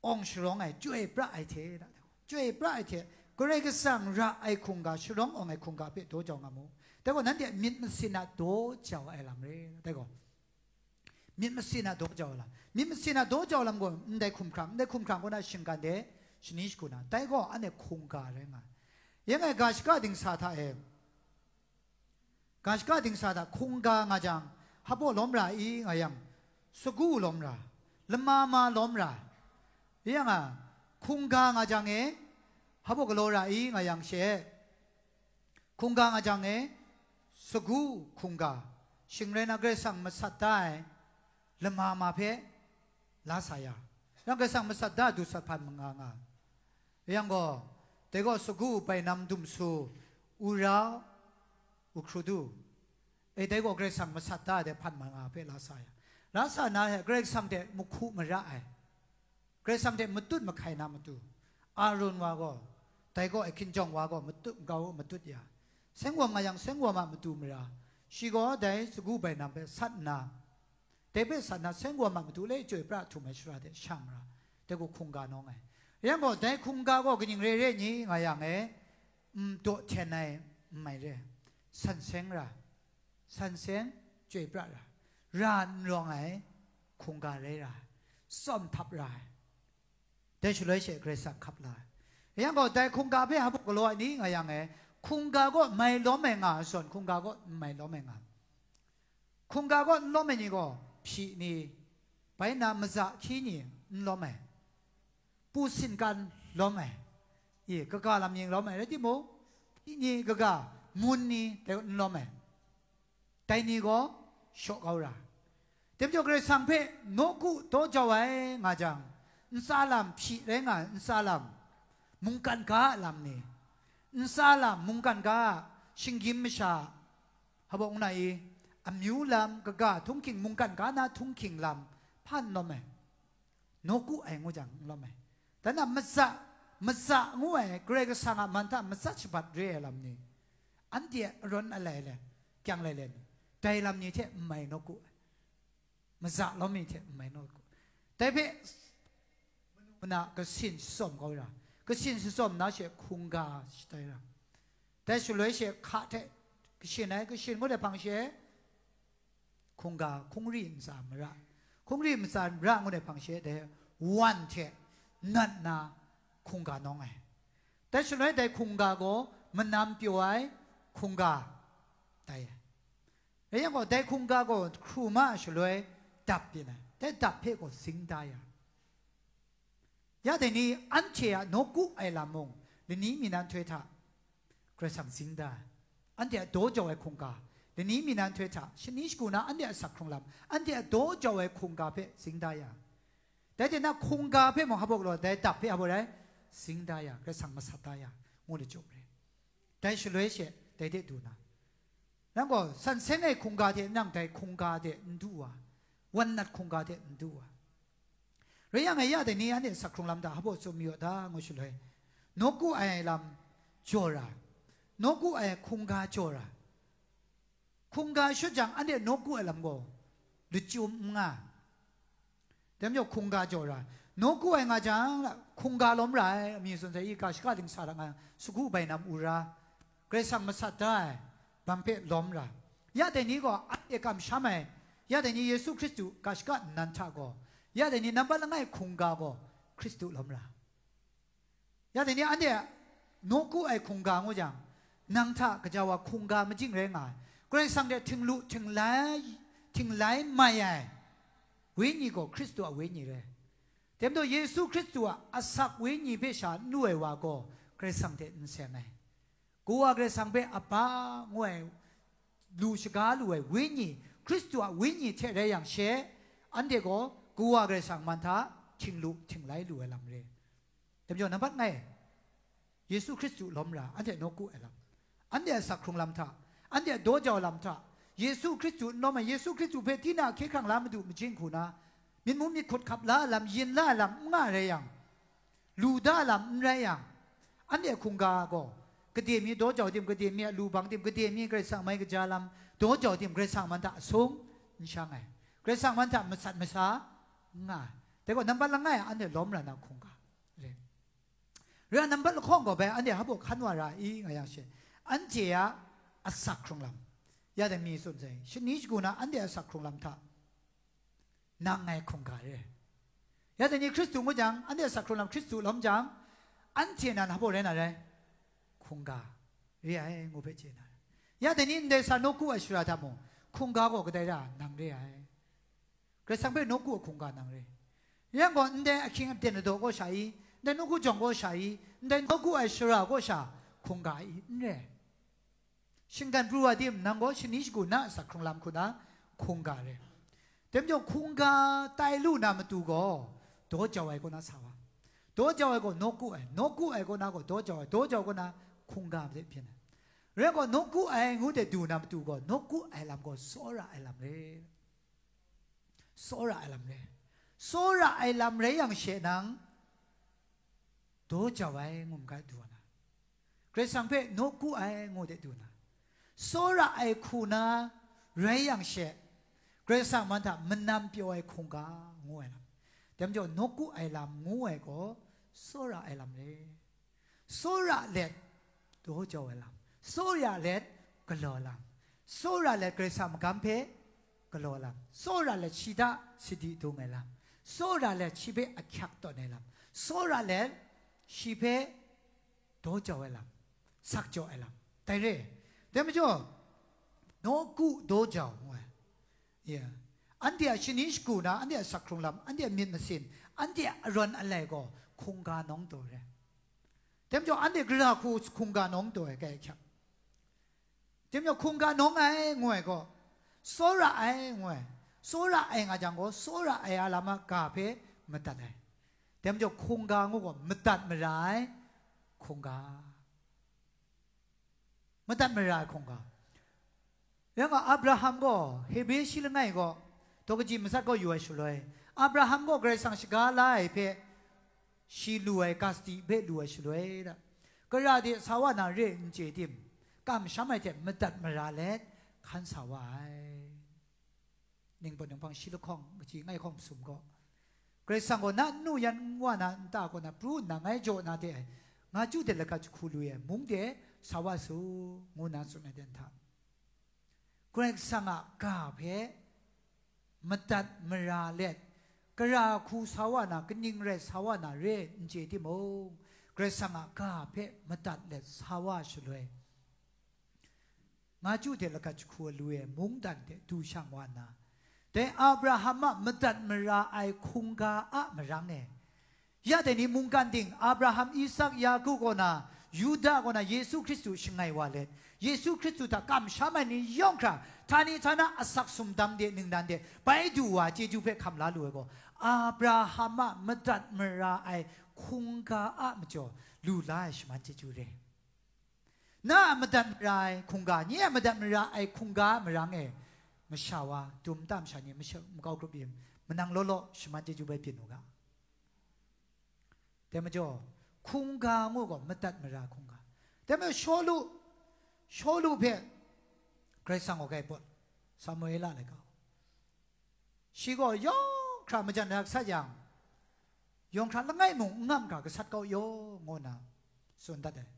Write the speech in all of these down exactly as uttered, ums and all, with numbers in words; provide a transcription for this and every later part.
awng sharawng ai, chyoi pra ai hte, chyoi pra ai hte, Karai Kasang ra ai hkungga, sharawng awng ai hkungga hpe daw jau nga mu. Dai gaw, nanhte myit masin a daw jau ai lam re, dai gaw. Myit masin a daw jau lam. Myit masin a daw jau lam gaw, ndai hkumhkrang, ndai hkumhkrang kaw na shinggan de, shani shagu na. Dai gaw, anhte hkungga rai nga ai. Yang ai ga shaka dingsa hta e, ga shaka dingsa hta hkungga nga jang, hpaw lawm ra i nga yang, sagu lawm ra, lama ma lawm ra. Yang a, hkungga nga jang e, hpaw galaw ra i nga yang she, hkungga nga jang e, sagu hkungga, shing rai na Karai Kasang masat da ai lama ma hpe la sa ya, yang Karai Kasang masat da du sat hpan manga nga. Yang gaw, dai gaw sagu bainam dumsu, ura, uhkrudu, e, dai gaw Karai Kasang masat da ai hpan manga hpe la sa ya. La sa na hte Karai Kasang hte mahku mara ai, Karai Kasang hte matut mahkai na matu, Arun wa gaw, dai gaw e hkinjawng wa gaw matut, grau matut ya, sengwam nga yang sengwam a matu mara, shi gaw dai sagu bainam hpe sat nna, dai hpe sat nna sengwam a matu le chyoi pra htum ai shara hte shang ra, dai gaw hkungga nawng ai. Yang gaw, dai hkungga gaw kaning re re ni nga yang e, n daw hten ai n mai re, san seng ra, san seng chyoi pra ra, ra n rawng ai hkungga rai ra ai, tsawm htap ra ai, dai shaloi she Karai Kasang hkap la ai. Yang gaw, dai hkungga hpe hpaw galaw ai ni nga yang e, hkungga gaw mai lawm ai nga ai zawn, hkungga gaw n mai lawm ai nga. Hkungga gaw n lawm ai ni gaw, hpyi ni, bai nna maza hkyi ni n lawm ai, pu sinkan lawm ai, i, kaga lam ning lawm ai rai timung, hpyi ni, kaga, mun ni, dai n lawm ai, dai ni gaw shaw kau ra. Dai majaw Karai Kasang hpe nawku daw jau ai nga jang, ntsa lam hpyi rai nga ai, ntsa lam, mungkan ga a lam ni, ntsa lam, mungkan ga a, shinggyim masha a, hpaw ngu na i, amyu lam, kaga, htunghking, mungkan ga na htunghking lam hpa n lawm ai, nawku ai ngu jang n lawm ai. Dan a, maza, maza ngu ai Karai Kasang a man hta matsat shabat re ai lam ni, anhte a arawn alai le, kyang lai lai ni, dai lam ni hte n mai nawku ai, maza lawm mi hte n mai nawku. Dai hpe manu mana kasin shatsawm kau ra, kasin shatsawm na she hkungga shatai ra, dai shaloi she hka hte kashin ai, kashin ngut ai hpang she hkungga, hkungri ntsa mara, hkungri ntsa mara ngut ai hpang she dai wan hte nat na hkungga nawng ai. Dai shaloi dai hkungga gaw manam pyaw ai hkungga tai ai. Rai yang gaw, dai hkungga gaw hkru ma ai shaloi dap byin ai, dai dap hpe gaw zing da ya. Ya dai ni anhte a nawku ai lam mung, lani mi na nhtoi hta Karai Kasang zing da ai. Anhte a daw jau ai hkungga, lani mi na nhtoi hta, shani shagu na anhte a asak hkrung lam, anhte a daw jau ai hkungga hpe zing da ya. Dai hte na hkungga hpe mung hpaw galaw, dai dap hpe hpaw rai, zing da ya, Karai Kasang masat da ya, ngu lachyum re. Dai shaloi she, dai de du na, nang gaw san seng ai hkungga hte nang dai hkungga de n du wa, wan nat hkungga de n du wa. Rai yang e, ya dai ni anhte asak hkrung lam hta hpaw tsun mayu a ta, ngu shaloi, nawku ai lam jaw ra, nawku ai hkungga jaw ra, hkungga shut jang, anhte nawku ai lam gaw lachyum n nga. Dai majaw hkungga jaw ra, nawku ai nga jang, hkungga lawm ra ai, amyu tsun sai, i ga shaka dingsa ra nga, sagu bainam ura, Karai Kasang masat da ai, bam hpe lawm ra. Ya dai ni gaw anhte kamsham ai, ya dai ni Yesu Hkristu ga shaka nnan hta gaw, ya dai ni nambat langai hkungga gaw Hkristu lawm ra. Ya dai ni anhte nawku ai hkungga ngu jang, nang hta gaja wa hkungga majing rai nga ai, Karai Kasang hte htinglu htinglai, htinglai mai ai Wenyi gaw Hkristu a Wenyi rai. Dai majaw Yesu Hkristu a asak Wenyi hpe sha n lu ai wa gaw Karai Kasang hte n seng ai. Kawa Karai Kasang hpe Aba ngu ai, lu shaga lu ai Wenyi, Hkristu a Wenyi hte rai yang she, anhte gaw Kawa Karai Kasang man hta htinglu htinglai lu ai lam re. Dai majaw nambat ngai, Yesu Hkristu lawm ra, anhte nawku ai lam, anhte a asak hkrung lam hta, anhte a daw jau lam hta, Yesu Hkristu n lawm ai, Yesu Hkristu hpe tinang a hkye hkrang la madu majing hku na, myit mu myit hkut hkap la ai lam, yin la ai lam n nga rai yang, lu da ai lam n rai yang, anhte a hkungga gaw, gade mi daw jau tim, gade mi a lu bang tim, gade mi Karai Kasang mai kaja lam daw jau tim, Karai Kasang man hta sung n shang ai, Karai Kasang man hta masat masa n nga ai. Dai gaw, nambat langai a anhte lawm ra na hkungga. Ra nambat lahkawng gaw bai anhte hpa hkan wa ra i, nga yang she, anhte a asak hkrung lam, ya dai mi tsun sai, shani shagu na anhte a asak hkrung lam hta nang ngai hkungga re ai. Ya dai ni Hkristu ngu jang, anhte a asak hkrung lam Hkristu lawm jang, anhte nan hpa rai na rai? Hkungga re ai, ngu hpe chye na rai. Ya dai ni ndai sa nawku ai shara hta mung, hkungga gaw kadai ra? Nang re ai. Karai Kasang hpe nawku ai hkungga nang re. Yang gaw, ndai ahkying aten ladaw kaw sha i, ndai nawku jawng kaw sha i, ndai nawku ai shara kaw sha hkungga i? N re. Shinggan pru wa tim, nang gaw shani shagu na asak hkrung lam hku na hkungga re. Dai majaw, hkungga tai lu na matu gaw, daw jau ai kaw na sa wa. Daw jau ai gaw nawku ai, nawku ai kaw na gaw daw jau ai, daw jau kaw na hkungga hte byin ai. Rai gaw, nawku ai ngu de du na matu gaw, nawku ai lam gaw tsawra ai lam re. Tsawra ai lam re. Tsawra ai lam rai yang she nang, daw jau ai ngu maga du wa na, Karai Kasang hpe nawku ai ngu de du na, tsawra ai hku na rai yang she, Karai Kasang man hta manam pyaw ai hkungga ngu ai lam. Dai majaw, nawku ai lam ngu ai gaw, tsawra ai lam re. Tsawra let daw jau ai lam, tsawra let galaw lam, tsawra let Karai Kasang magam hpe galaw lam, tsawra let shi hta sadi dung ai lam, tsawra let shi hpe ahkyak tawn ai lam, tsawra let shi hpe daw jau ai lam, sak jaw ai lam, dai re. Dai majaw, nawku daw jau ngu ai. Ya. Anhte a shani shagu na, anhte a asak hkrung lam, anhte a myit masin, anhte a arawn alai gaw hkungga nawng taw re. Dai majaw, anhte gara hku hkungga nawng taw ai, kai ahkyak. Dai majaw, hkungga nawng ai ngu ai gaw, tsawra ai ngu ai. Tsawra ai nga jang gaw, tsawra ai a lam a ga hpe madat ai. Dai majaw, hkungga ngu gaw, madat mara ai hkungga. Madat mara ai hkungga. Yang a, Abraham gaw Hebre shi langai gaw, daw kaji matsat gaw yu ai shaloi, Abraham gaw Karai Kasang shaga la ai hpe, shi lu ai, Kasti hpe lu ai shaloi da, gara de sa wa na re n chye tim, kamsham ai hte madat mara let hkan sa wa ai. Ningpawt ninghpang shi lahkawng kaji ngai hkawng masum gaw, Karai Kasang gaw na nnu yan nwa na nta kaw na pru nna ngai jaw na de ai, nga chyu de lagat jahku lu ai mung de sa wa su, ngu na tsun ai dan hta, Karai Kasang a ga hpe madat mara let, gara hku sa wa na, kaning rai sa wa na re n chye timung, Karai Kasang a ga hpe madat let sa wa shaloi, nga chyu hte lagat jahku ai lu e mungdan hte du shang wa nna, dai Abraham a madat mara ai hkungga a marang e, ya dai ni mungkan ting, Abraham, Isak, Yaku kaw na, Yuda kaw na, Yesu Hkristu shangai wa let, Yesu Hkristu hta kamsham ai ni yawng hkra, htani htana asak sumdam de ningnan de bai du wa chyeju hpe hkam la lu ai gaw, Abraham a madat mara ai hkungga a majaw lu la ai shaman chyeju re. Na a madat mara ai hkungga, nye a madat mara ai hkungga a marang e, masha wa, dum nta masha ni masha makau grup e manang law law shaman chyeju bai byin u ga. Dai majaw, hkungga ngu gaw madat mara hkungga. Dai majaw, Shawlu, Shawlu hpe Karai Kasang gaw kai pawt, Samuela laika. Shi gaw yawng hkra majan ra gasat yang, yawng hkra langai mung n ngam hkra gasat kau yaw, ngu nna tsun dat ai.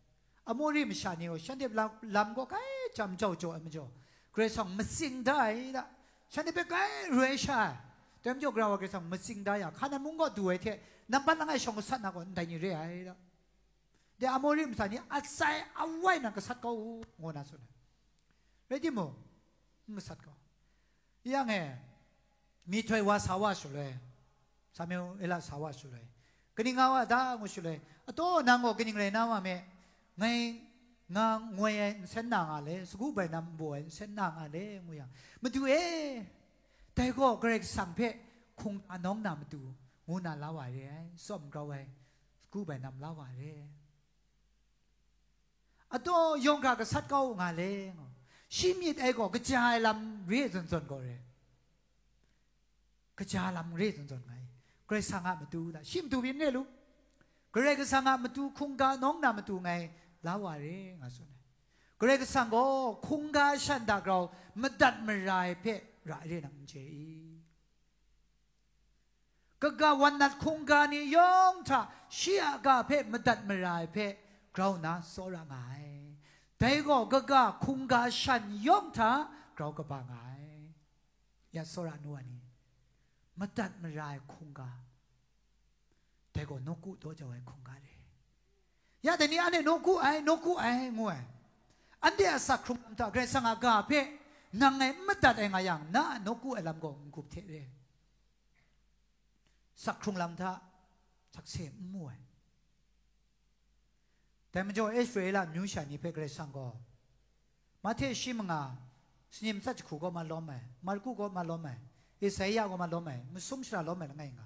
Amori masha ni gaw shanhte lam, lam gaw kai jam jau jaw ai majaw, Karai Kasang matsing da ai da, shanhte hpe kai roi sha ai. Dai majaw, Karai wa Karai Kasang matsing da yang, Hkanan mung gaw du ai hte nambat langai shawng gasat na gaw ndai ni re ai da. De Amori masha ni atsai awai nang gasat kau u, ngu nna tsun ai. Rai timung, n gasat kau. Yang e, myihtoi wa sa wa shaloi, Samuela sa wa shaloi, kaning nga wa da ngu shaloi, ataw nang gaw kaning rai na wa me, ngai nga ngoi ai nsen na nga le, sagu bai nam nbu ai nsen na nga le, ngu yang, Madu e, dai gaw Karai Kasang hpe hkungga nawng na matu, ngu na la wa re ai, tsawm grau ai, sagu bai nam la wa re ai. Ataw yawng hkra gasat kau nga le, ngaw. Shi myit ai gaw kaja ai lam re zawn zawn gaw re. Kaja lam re zawn zawn nga ai. Karai Kasang a matu hta, shi matu pyi n re lu. Karai Kasang a matu hkungga nawng na matu ngai la wa re, nga tsun ai. Karai Kasang gaw hkungga shan da grau madat mara ai hpe ra re nang n chye i? Kaga wan nat hkungga ni yawng hta shi a ga hpe madat mara ai hpe grau nna tsawra nga ai. Dai gaw kaga hkungga shan yawng hta grau kaba nga ai. Ya tsawra nu wa ni, madat mara ai hkungga, dai gaw nawku daw jau ai hkungga re. Ya dai ni anhte nawku ai, nawku ai, ngu ai. Anhte a sak hkrung lam hta Karai Kasang a ga hpe nang ngai n madat ai nga yang, na a nawku ai lam gaw n-gup hte re. Sak hkrung lam hta sakse n mu ai. Dai majaw Israela amyu sha ni hpe Karai Kasang gaw, Mahte shi manga, sanit matsat jahku kaw ma lawm ai, Marku kaw ma lawm ai, Esaia kaw ma lawm ai, masum shara lawm ai langai nga.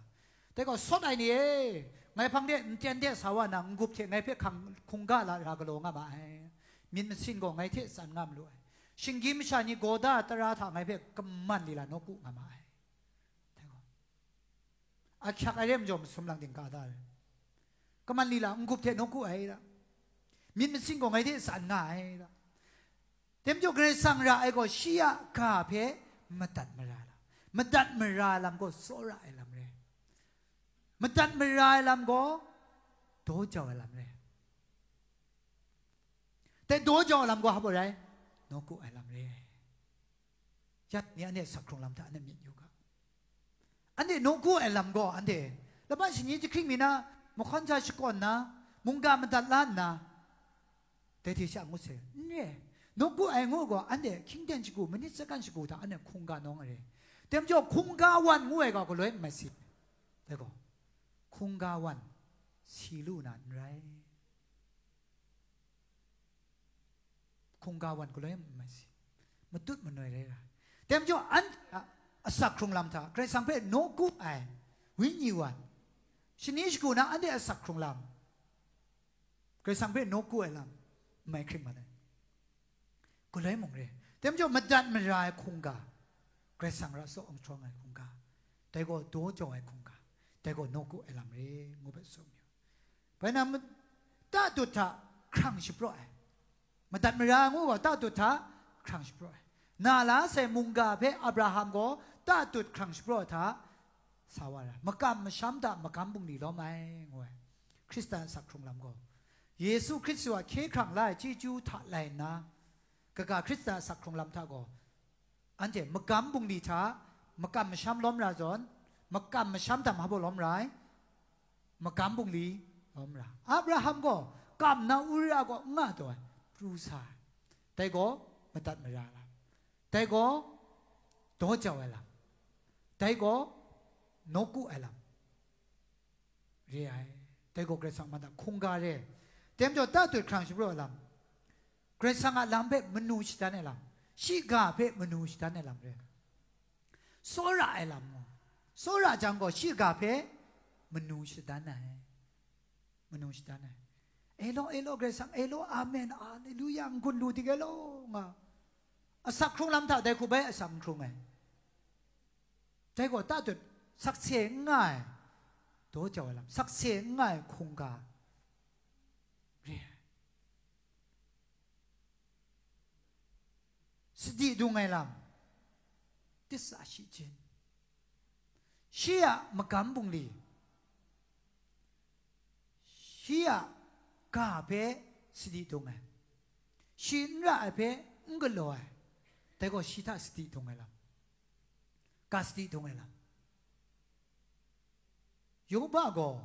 Dai gaw, sawt ai ni e, ngai hpang de nten de sa wa na n-gup hte ngai hpe hkang hkungga la ra galaw nga ma ai. Myit masin gaw ngai hte tsan nga malu ai. Shinggyim masha ni gaw da tara hta ngai hpe kaman lila nawku nga ma ai. Dai gaw, ahkyak ai re majaw masum lang dingga da ai. Kaman lila n-gup hte nawku ai ra. Myit masin gaw ngai hte tsan nga ai ra. Dai majaw Karai Kasang ra ai gaw shi a ga hpe madat mara lam. Madat mara ai lam gaw tsawra ai lam re. Madat mara ai lam gaw daw jau ai lam re. Dai daw jau ai lam gaw hpa rai? Nawku ai lam re. Ya ni anhte sak hkrung lam hta anhte myit yu ga. Anhte nawku ai lam gaw anhte laban shani jahkring mi na, mahkawn ja shakawn na, mungga madat la nna, dai hte sha ngut sai, n re. Nawku ai ngu gaw, anhte hkying ten shagu, manit sakan shagu hta anhte hkungga nawng ai re. Dai majaw, hkungga wan ngu ai gaw galoi n mai si. Dai gaw, hkungga wan si lu na n rai. Hkungga wan galoi n mai si. Matut manoi rai ra. Dai majaw, anhte a asak hkrung lam hta Karai Kasang hpe nawku ai Wenyi wan, shani shagu na anhte asak hkrung lam, Karai Kasang hpe nawku ai lam, n mai hkring mat ai. Galoi mung re. Dai majaw, madat mara ai hkungga, Karai Kasang ra tsaw ang shawng ai hkungga, dai gaw daw jau ai hkungga, dai gaw nawku ai lam re, ngu hpe tsun yu. Bai na, ma-, tatut hta hkrang shapraw ai. Madat mara ngu gaw tatut hta hkrang shapraw ai. Na la sai mungga hpe Abraham gaw tatut hkrang shapraw hta sa wa ra, makam masham hta magam bungli lawm ai, ngu ai. Hkristan a sak hkrung lam gaw, Yesu Hkristu a hkye hkrang la ai chyeju hta lai nna, kaga Hkristan a sak hkrung lam hta gaw, anhte magam bungli hta makam masham lawm ra zawn, makam masham hta mabaw lawm ra ai, magam bungli lawm ra. Abraham gaw kam na Uri a kaw n nga taw ai, pru sa ai. Dai gaw madat mara lam, dai gaw daw jau ai lam, dai gaw nawku ai lam re ai. Dai gaw Karai Kasang man hta hkungga re ai. Dai majaw, tatut hkrang shapraw ai lam, Karai Kasang a lam hpe manu shadan ai lam, shiga hpe manu shadan ai lam re ai. Tsawra ai lam gaw, tsawra jang gaw, shiga hpe manu shadan ai. Manu shadan ai. E law, e law, Karai Kasang, e law, amen, aleluya, n-gun lu dik e law, nga. Asak hkrung lam hta dai hku bai asak n hkrung ai. Dai gaw tatut sakse n nga ai, daw jau ai lam, sakse n nga ai hkungga re ai. Sadi dung ai lam, tisa shi jin, shi a magam bungli, shi a ga hpe sadi dung ai, shi n ra ai hpe n galaw ai, dai gaw shi hta sadi dung ai lam, ga sadi dung ai lam. Yoba gaw,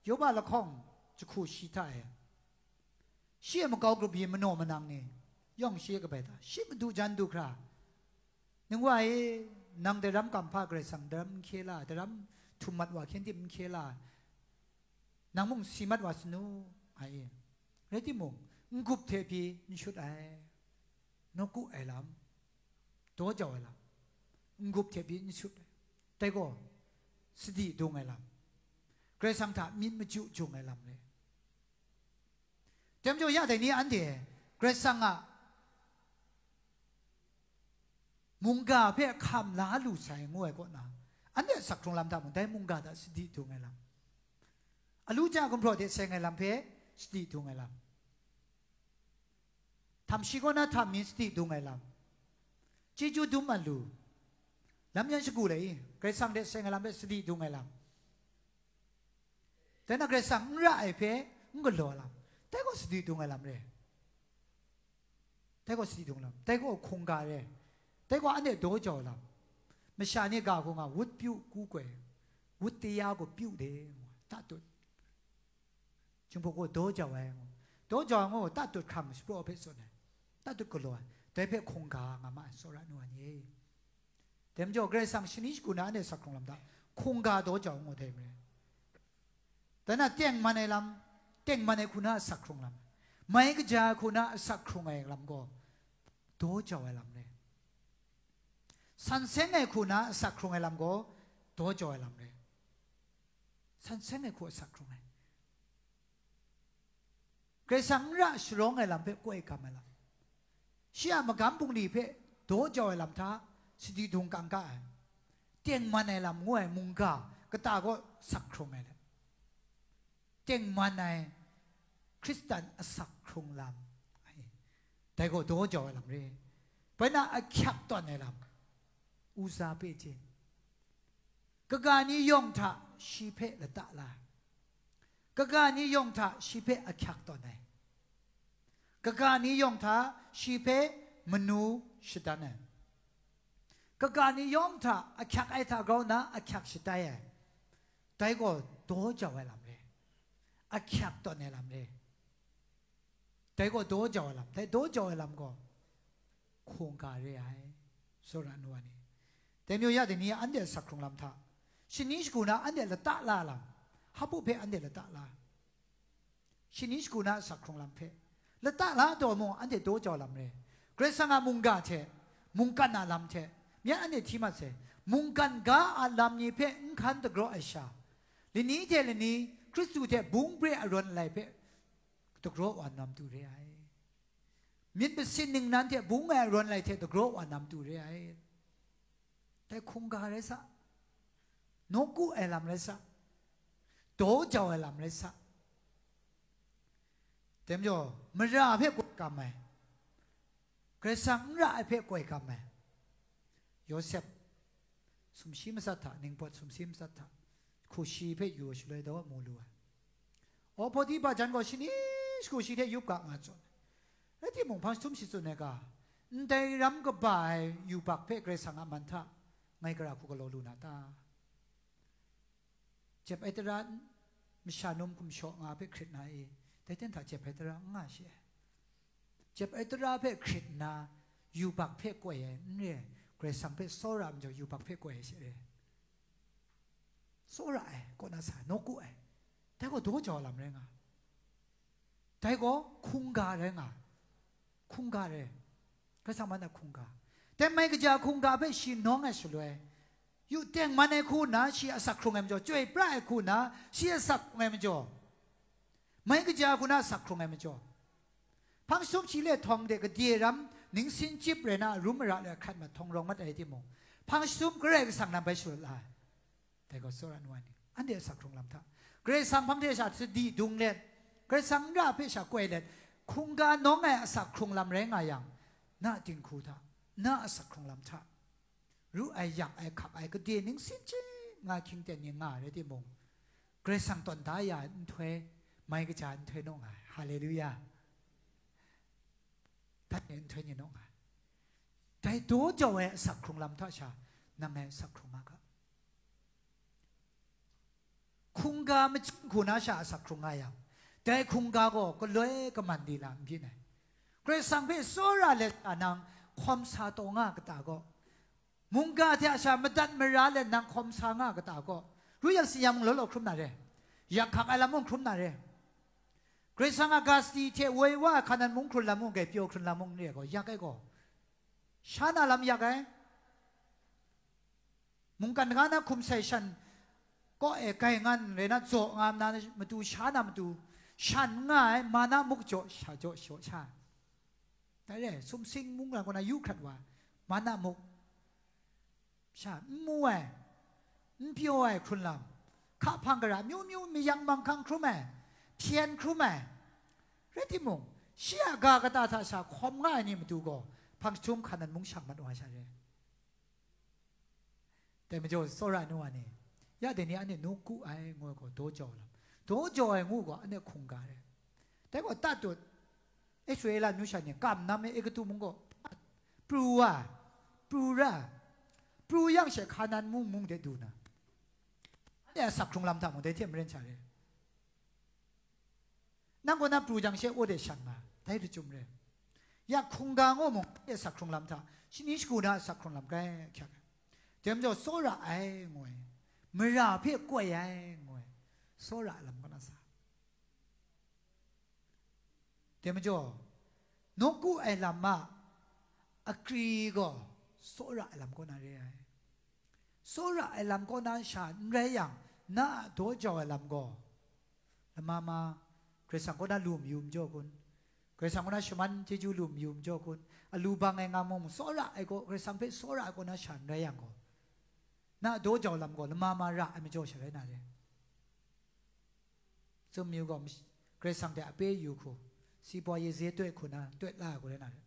Yoba lahkawng jahku shi hta e, shi a makau grup yi manaw manang ni yawng shi e kabai hta, shi madu jan du hkra, Ningwa e, nang daram kam hpa Karai Kasang daram n hkye la, daram htum mat wa hkyen tim n hkye la, nang mung si mat wa sanu, a e. Rai timung, n-gup hte pyi n shut ai, nawku ai lam, daw jau ai lam, n-gup hte pyi n shut ai. Dai gaw, sadi dung ai lam, Karai Kasang hta myit machyu jung ai lam re. Dai majaw, ya dai ni anhte Karai Kasang a mungga hpe hkam la lu sai ngu ai kaw na, anhte a sak hkrung lam hta mung, dai mungga hta sadi dung ai lam, alu ja gumhpraw de seng ai lam hpe sadi dung ai lam, htam shi kaw na htam mi sadi dung ai lam, chyeju dum a lu, lam yan shagu lai i, Karai Kasang de seng ai lam hpe sadi dung ai lam, Dai na Karai Kasang n ra ai hpe n galaw ai lam, dai gaw sadi dung ai lam re. Dai gaw sadi dung lam, dai gaw hkungga re. Dai gaw anhte daw jau ai lam. Masha ni ga hku nga, wut pyu ku koi, wut taya gaw pyu de, tatut. Jinghpaw gaw daw jau ai ngu, daw jau ai ngu, tatut hkrang shapraw hpe tsun ai, tatut galaw ai, dai hpe hkungga nga ma ai, tsawra ai nu wa ni e. Dai majaw, Karai Kasang shani shagu na anhte asak hkrung lam hta hkungga daw jau ngu dai marai. Dai na tengman ai lam, tengman ai hku na asak hkrung lam, mai kaja ai hku na asak hkrung ai lam gaw daw jau ai lam re. San seng ai hku na asak hkrung ai lam gaw daw jau ai lam re. San seng ai hku asak hkrung ai. Karai Kasang n ra sharawng ai lam hpe koi gam ai lam, shi a magam bungli hpe daw jau ai lam hta sadi dung kangka ai, tengman ai lam ngu ai mungga kata gaw sak hkrung ai let, tengman ai Hkristan asak hkrung lam, dai gaw daw jau ai lam re. Bai na ahkyak tawn ai lam, uza pe je, kaga ni yawng hta shi hpe lata la ai, kaga ni yawng hta shi hpe ahkyak tawn ai, kaga ni yawng hta shi hpe manu shadan ai, kaga ni yawng hta ahkyak ai hta grau nna ahkyak shatai ai, dai gaw daw jau ai lam re, ahkyak tawn ai lam re. Dai gaw daw jau ai lam, dai daw jau ai lam gaw hkungga re ai, tsawra ai nu wa ni. Dai majaw ya dai ni anhte asak hkrung lam hta, shani shagu na anhte lata la lam, hpa hpe anhte lata la, shani shagu na asak hkrung lam hpe lata la taw mung, anhte daw jau lam re. Karai Kasang a mungga hte, mungkan a lam hte, myen anhte hti mat sai, mungkan ga a lam ni hpe n hkan dagraw ai sha, lani hte lani Hkristu hte bung bre arawn alai hpe dagraw wa nam tu re ai. Myit masin ningnan hte bung ai arawn alai hte dagraw wa nam tu re ai. Dai hkungga rai sa, nawku ai lam rai sa, daw jau ai lam rai sa. Dai majaw, mara hpe koi kam ai, Karai Kasang n ra ai hpe koi kam ai, Yawsep sumshi matsat hta, ningpawt sumshi matsat hta, hku shi hpe yu shaloi daw mu lu ai. Aw, Potipa jan gaw shani shagu shi hte yup ga nga tsun ai. Rai timung, hpang jahtum shi tsun ai ga, ndai ram kaba ai yubak hpe Karai Kasang a man hta ngai gara hku galaw lu na ta? Jep ai tara n, masha num hkum shaw nga hpe hkrit na e, dai ten hta jep ai tara n nga shi ai. Jep ai tara hpe hkrit nna, yubak hpe koi ai n re ai, Karai Kasang hpe tsawra ai majaw yubak hpe koi ai she re. Tsawra ai, kaw na sa ai, nawku ai, dai gaw daw jau ai lam rai nga ai. Dai gaw hkungga rai nga ai. Hkungga rai, Karai Kasang man a hkungga. Dai mai kaja hkungga hpe shi nawng ai shaloi, yu tengman ai hku nna shi asak hkrung ai majaw, chyoi pra ai hku nna shi asak hkrung ai majaw, mai kaja hku na asak hkrung ai majaw, hpang jahtum shi le htawng de gade ram ningsin chyip rai na, arum ara le ahkrat mat htawng rawng mat ai timung, hpang jahtum Karai Kasang nan bai shalat la ai. Dai gaw tsawra ai nu wa ni, anhte asak hkrung lam hta, Karai Kasang hpang hte sha sadi dung let, Karai Kasang n ra hpe sha koi let, hkungga nawng ai asak hkrung lam rai nga yang, na dinghku hta, na asak hkrung lam hta, ru ai, yak ai, hkap ai, gade ningsin chyip nga hkying ten ni nga ai rai timung, Karai Kasang tawn da ya ai nhtoi, mai kaja ai nhtoi naw nga ai. Haleluya! Dai nhtoi ni naw nga ai. Dai daw jau ai asak hkrung lam hta sha, nang ngai asak hkrung nga ga. Hkungga machying hku na sha asak hkrung nga yang, dai hkungga gaw galoi kaman di la n byin ai. Karai Kasang hpe tsawra let a nang hkawm sa taw nga kata gaw, mungga hte a sha madat mara let nang hkawm sa nga kata gaw, ru yang si yang mung law law hkrum na re, yak hkak ai lam mung hkrum na re. Karai Kasang a ga sadi hte woi wa ai hkanan mung hkrun lam mung, grai pyaw hkrun lam mung n re ai gaw, yak ai gaw, sha na lam yak ai. Mungkan ga na hkum sai shan kaw e gai ngan rai na, jaw nga na matu, sha na matu, shan n nga ai, mana muk jaw, sha jaw, shaw sha ai. Dai re, sumsing mungkan kaw na yu hkrat wa ai, mana muk, sha n mu ai, n pyaw ai hkrun lam, hka hpang gara myu myu, mayak manghkang hkrum ai, hpyen hkrum ai, rai timung, shi a ga kata hta sha hkawm nga ai ni matu gaw, hpang jahtum hkanan mung shang mat wa ai sha re. Dai majaw, tsawra ai nu wa ni, ya dai ni anhte nawku ai ngu ai gaw daw jau lam, Daw jau ai ngu gaw, anhte hkungga re. Dai gaw, tatut, Israela amyu sha ni, kam nam e, Egutu mung gaw, pru wa, pru ra, pru yang she, Hkanan mung, mung de du na, anhte a sak hkrung lam hta mung, dai hte maren sha re. Nang kaw na pru jang she, aw de shang nga, dai lachyum re. Ya hkungga ngu mung, anhte sak hkrung lam hta, shani shagu na sak hkrung lam grai ahkyak ai. Dai majaw, tsawra ai, ngu ai, mara hpe koi ai, ngu ai, tsawra ai lam kaw na sa. Dai majaw, nawku ai lam a akri gaw tsawra ai lam kaw na re ai. Tsawra ai lam kaw na sha n rai yang, na a daw jau ai lam gaw, lama ma, Karai Kasang kaw na lu mayu majaw kun, Karai Kasang kaw na shaman chyeju lu mayu majaw kun, alu bang ai nga mung, tsawra ai gaw, Karai Kasang hpe tsawra ai kaw na sha n rai yang gaw, na a daw jau lam gaw lama ma ra ai majaw sha rai na re. Tsun mayu gaw, Karai Kasang hte ape yu hku, si paw ye ze toi hku na, toi la ai hku rai na re.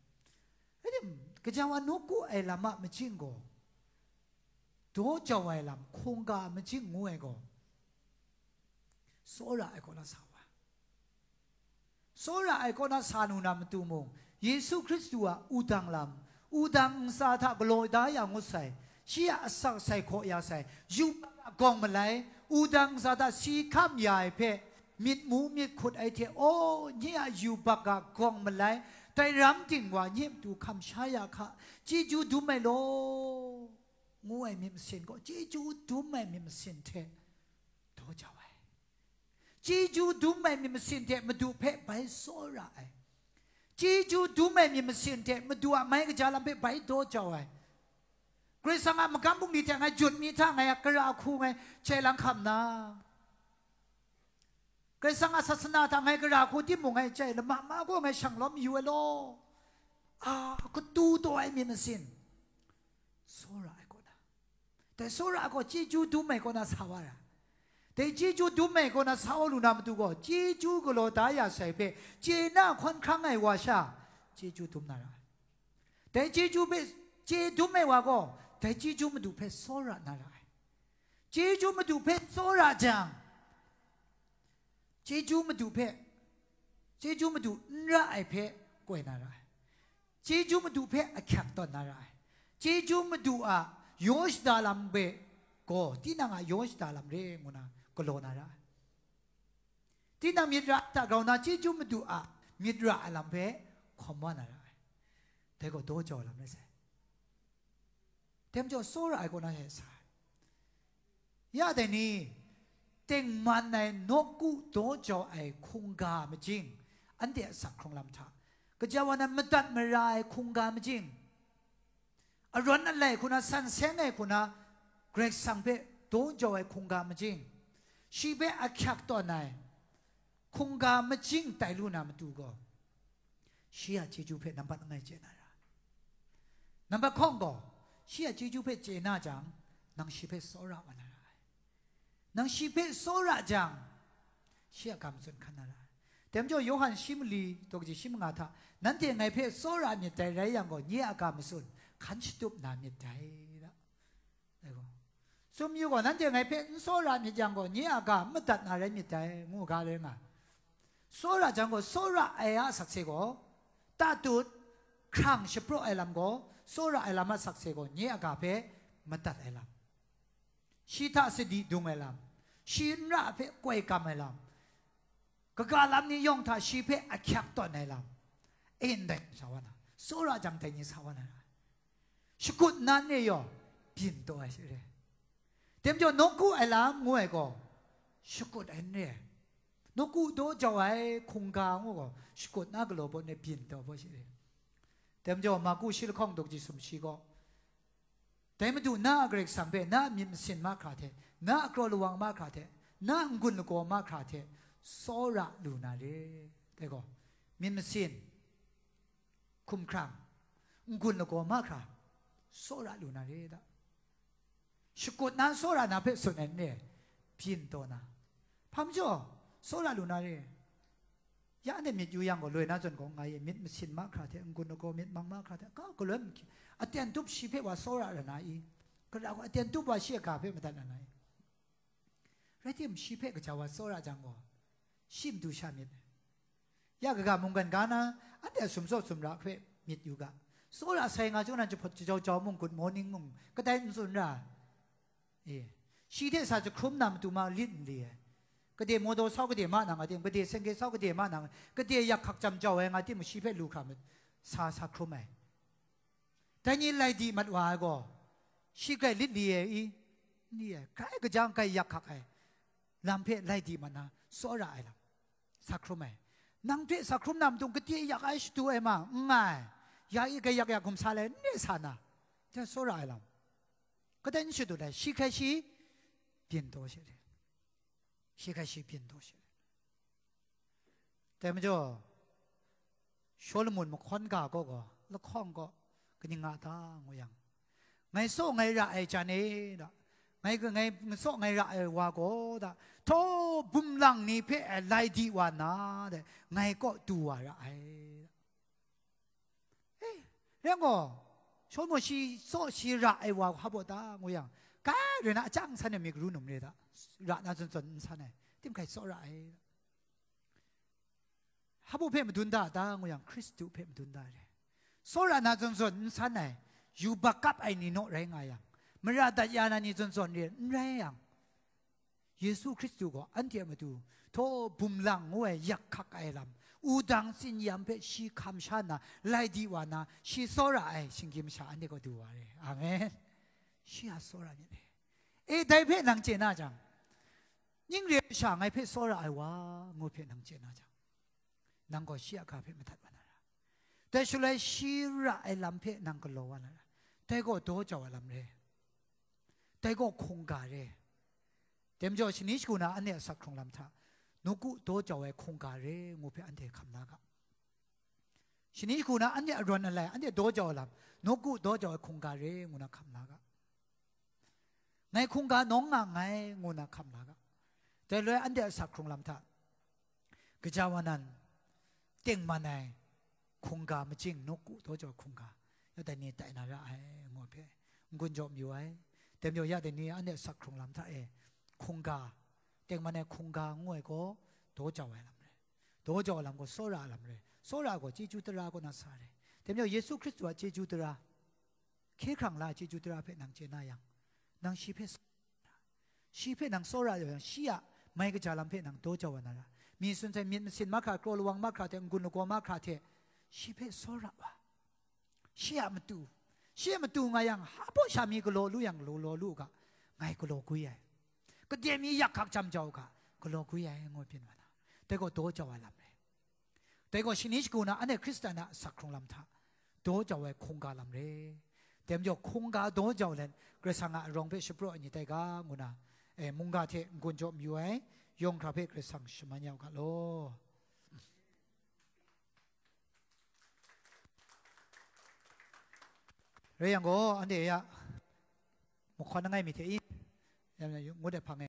Rai tim, gaja wa nawku ai lam a majing gaw, daw jau ai lam, hkungga majing ngu ai gaw, tsawra ai kaw na sa wa. Tsawra ai kaw na sa nu na matu mung, Yesu Hkristu a wudang lam, wudang ntsa hta galaw da ya ngut sai, shi a asak sai hkaw ya sai, yubak a gawng malai, wudang ntsa hta si hkam ya ai hpe, myit mu myit hkut ai hte, aw, nye a yubak a gawng malai, dai ram ting wa nye matu hkam sha ya hka, chyeju dum ai law, ngu ai myit masin gaw, chyeju dum ai myit masin hte daw jau ai. Chyeju dum ai myit masin hte Madu hpe bai tsawra ai. Chyeju dum ai myit masin hte Madu a mai kaja lam hpe bai daw jau ai. Karai Kasang a magam bungli hte ngai jut mi hta ngai a kara hku ngai chye lang hkam na, Karai Kasang a sasana hta ngai kara hku timung ngai chye, lama ma gaw ngai shang lawm yu ai law, a katu taw ai myit masin, tsawra ai kaw na. Dai tsawra ai gaw chyeju dum ai kaw na sa wa ra. Dai chyeju dum ai kaw na sa wa lu na matu gaw, chyeju galaw da ya sai hpe chye na hkawn hkrang ai wa sha, chyeju dum na ra ai. Dai chyeju hpe chye dum ai wa gaw, dai chyeju Madu hpe tsawra na ra ai. Chyeju Madu hpe tsawra jang, chyeju Madu hpe, chyeju Madu n ra ai hpe koi na ra ai. Chyeju Madu hpe ahkyak tawn na ra ai. Chyeju Madu a yaw shada lam hpe gaw, tinang a yaw shada lam re ngu na galaw na ra ai. Tinang myit ra hta grau na, chyeju Madu a myit ra ai lam hpe hkawm wa na ra ai. Dai gaw daw jau ai lam rai sai. Dai majaw, tsawra ai kaw na she sa ai. Ya dai ni, tengman ai nawku daw jau ai hkungga majing, anhte a sak hkrung lam hta, gaja wa nan madat mara ai hkungga majing, arawn alai hku na, san seng ai hku na, Karai Kasang hpe daw jau ai hkungga majing, shi hpe ahkyak tawn ai hkungga majing tai lu na matu gaw, shi a chyeju hpe nambat langai chye na ra. Nambat hkawng gaw, shi a chyeju hpe chye na jang, nang shi hpe tsawra wa na ra ai. Nang shi hpe tsawra jang, shi a ga matsun hkan na ra ai. Dai majaw, Yawhan shi mali, daw kaji shi manga hta, nanhte ngai hpe tsawra myit dai rai yang gaw, nye a ga matsun hkan shatup na myit dai, da. Dai gaw, tsun yu gaw, nanhte ngai hpe n tsawra myit yang gaw, nye a ga n madat na rai myit dai, ngu ga rai nga. Tsawra jang gaw, tsawra ai a sakse gaw, tatut, hkrang shapraw ai lam gaw, tsawra ai lam a sakse gaw, nye a ga hpe madat ai lam, shi hta sadi dung ai lam, shi n ra hpe koi kam ai lam, kaga lam ni yawng hta shi hpe ahkyak tawn ai lam, e ndai sa wa na, tsawra jang dai ni sa wa na ra. Shakut na n re yaw, byin taw ai she re. Dai majaw, nawku ai lam ngu ai gaw, shakut ai n re. Nawku daw jau ai hkungga ngu gaw, shakut na galaw baw n re, byin taw baw she re. Dai majaw, Marku shi lahkawng daw kaji sumshi gaw, dai Madu na a Karai Kasang hpe na a myit masin mahkra hte, na a kraw lawang mahkra hte, na a n-gun lagaw mahkra hte tsawra lu na re. Dai gaw, myit masin, hkumhkrang, n-gun lagaw mahkra, tsawra lu na re da. Shakut na tsawra na hpe tsun ai n re, byin taw na. Hpa majaw, tsawra lu na re. Ya anhte myit yu yang gaw, loi na zawn gaw, nga ye myit masin mahkra hte, n-gun lagaw myit mang mahkra hte, ka galoi mahkyi, aten tup shi hpe wa tsawra ra na i? Kara gaw aten tup wa shi a ga hpe madat ra na i? Rai tim, shi hpe gaja wa tsawra jang gaw, Shi matu sha myit. Ya kaga mungkan ga na, anhte a sumsawt sumra hpe myit yu ga. Tsawra sai nga chyaw nan jahpawt jajau jau mung, good morning mung, kadai n tsun ra. E, shi hte sa jahkrum na matu ma lit n li ai. Kade mawdaw sau kade ma na nga tim, kade sengke sau kade ma na nga, kade yak hkak jam jau ai nga tim, shi hpe lu hkra myit, sa sa hkrum ai. Dai ni lai di mat wa ai gaw, shi grai lit li ai i? N li ai. Grai kaja grai yak hkak ai lam hpe lai di mat na, tsawra ai lam, sa hkrum ai. Nang hpe sa hkrum na matu, kade yak ai shadu ai ma, n nga ai. Ya i grai yak yak hkum sa le, n re sa na, ja tsawra ai lam. Kadai n shadut ai, shi hkrai shi byin taw she re. Shi hkrai shi byin taw she re. Dai majaw, Shawlumon mahkawn ga kaw gaw, lahkawng kaw, kaning nga ta ngu yang, ngai tsaw ngai ra ai jan e, da, ngai, ngai tsaw ngai ra ai wa gaw, da, htaw bum lang ni hpe lai di wa nna, da, ngai kaw du wa ra ai, da. E, rai gaw, Shawlumon shi tsaw shi ra ai wa hpa baw ta ngu yang, kai rai na, a chyang san ai mi garu num re da, ra na zawn zawn n san ai, tim hkrai tsaw ra ai. Hpa baw hpe madun da ta ngu yang, Hkristu hpe madun da ai re. Tsawra na zawn zawn n san ai, yubak kap ai ni naw rai nga yang, mara dat ya na ni zawn zawn re n rai yang, Yesu Hkristu gaw anhte a matu, htaw bum lang ngu ai yak hkak ai lam, wudang tsin-yam hpe shi hkam sha nna, lai di wa na, shi tsawra ai shinggyim masha anhte gaw du wa re. Amen. Shi a tsawra myit re. E, dai hpe nang chye na jang, ning re ai masha ngai hpe tsawra ai wa, ngu hpe nang chye na jang, nang gaw shi a ga hpe madat wa na ra. Dai shaloi shi ra ai lam hpe nang galaw wa na ra. Dai gaw daw jau ai lam re. Dai gaw hkungga re. Dai majaw, shani shagu na anhte a asak hkrung lam hta, nawku daw jau ai hkungga re, ngu hpe anhte hkam la ga. Shani shagu na anhte arawn alai, anhte daw jau ai lam, nawku daw jau ai hkungga re, ngu na hkam la ga. Ngai hkungga nawng nga nngai, ngu na hkam la ga. Dai loi anhte a asak hkrung lam hta, gaja wa nan, tengman ai hkungga, majing, nawku daw jau ai hkungga, ya dai ni tai na ra ai, ngu hpe n-gun jaw mayu ai. Dai majaw, ya dai ni anhte a asak hkrung lam hta e hkungga, tengman ai hkungga ngu ai gaw daw jau ai lam rai. Daw jau ai lam gaw tsawra ai lam rai. Tsawra gaw chyeju tara kaw na sa rai. Dai majaw, Yesu Hkristu a chyeju tara, hkye hkrang la ai chyeju tara hpe nang chye na yang, nang shi hpe, shi hpe nang tsawra jau yang, shi a mai kaja lam hpe nang daw jau wa na ra. Mi tsun sai, myit masin mahkra, kraw lawang mahkra hte, n-gun lagaw mahkra hte, shi hpe tsawra wa. Shi a matu, shi a matu nga yang, hpa baw sha mi galaw lu yang, galaw lu u ga, ngai galaw gwi ai. Kade mi yak hkak jam jau u ga, galaw gwi ai, ngu byin wa na. Dai gaw daw jau ai lam rai. Dai gaw shani shagu na anhte Hkristan a asak hkrung lam hta daw jau ai hkungga lam re. Dai majaw, hkungga daw jau let, Karai Kasang a arawng hpe shapraw ai ni tai ga, ngu na, e, mungga hte n-gun jaw mayu ai, yawng hkra hpe Karai Kasang shaman ya u ga law. Rai yang gaw, anhte ya mahkawn langai mi hte i, ngut ai hpang e.